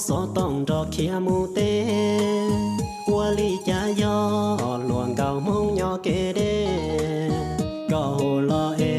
Xov tooj nrog khiav mus teb, ua li cas yog luag nkauj Hmoob nyob kev deb, koj hu los es.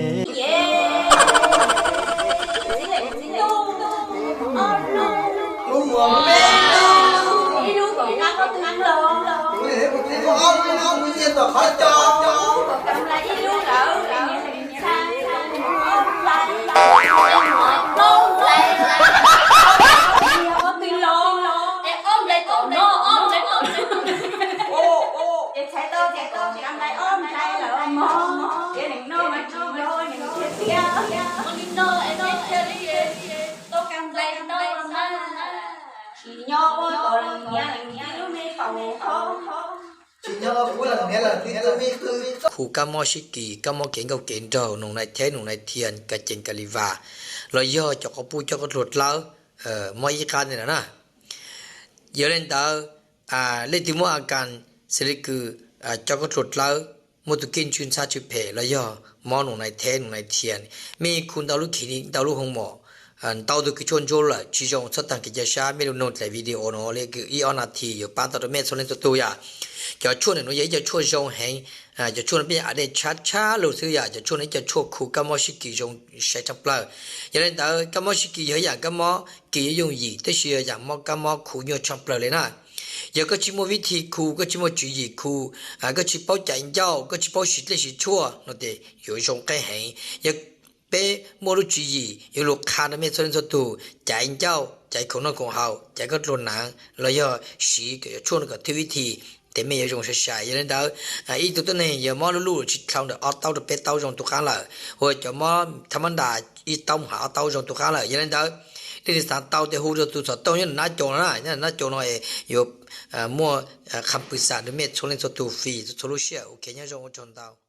Khu kab mob sib kis, kab mob kev nkauj kev nraug, Noom Nais Theb, Noom Nais Thias, Kas Cees, Kas Lis Vas, los yog cov quas puj coj koj dluag dlawb, mob ib qab ntawd na. Yog li ntawd, leej twg muaj a kas xws li kws coj koj dluag dlawb, muaj tus kev ntswj ntxhab tsw phem los yog mob Noom Nais Theb, Noom Nais Thias, mej khu ntau lub khiv, ntau lub hoo mom, ntau tus kws tshuaj ntsuab lawm tsis zoo, txhob taag kev ca sab, mej lug noog dlaim video no li kws ib ob nas this yuav paab tau rua mej txhua leej txhua tug yom. Cov tshuaj nuav yog ib co tshuaj zoo heev, cov tshuaj no peb yog a dej tshab tshab lug xwb yom, cov tshuaj no ib co tshuaj khu kab mob sib kis zoo sai tshaj plawg. Yog li ntawd kab mob sib kis yog ib yaam kab mob kis yuav yooj yim, tab sis yog yaam mob kab mob khu nyuaj tshaj plawg li na. Yog koj tsis muaj vib thi khu, koj tsis muaj tswv yim khu, koj tsis paub caiv ncauj, koj tsis paub siv dlej siv tshuaj no tes yuav zoo qeb heev. Yog peb muaj lub tswv yim yuav lug qha rua mej txhua leej txhua tug caiv ncauj, caiv khoom noj khoom haus, caiv koj dluag naav los yog siv cov tshuaj no kom thwj vib thi, tes mej yuav zoo sai sai. Yog li ntawd, ib tug tuab neeg yog mob lub luj tsis dlhau ntawm ob taub rua peb taub zoo tus qaab lawm, ua cov mob thab mab nras ib taub mus hab ob taub zoo tus qaab lawm. Yog li ntawd, leej twg xaav tau tes hu rua tus xov tooj nyob nab caum no na, nyob nab caum no es yuav muaj qha pw xam rua mej txhua leej txhua tug fim txhua lub sij hawm. Ok, nyob zoo, ua tsaug ntau.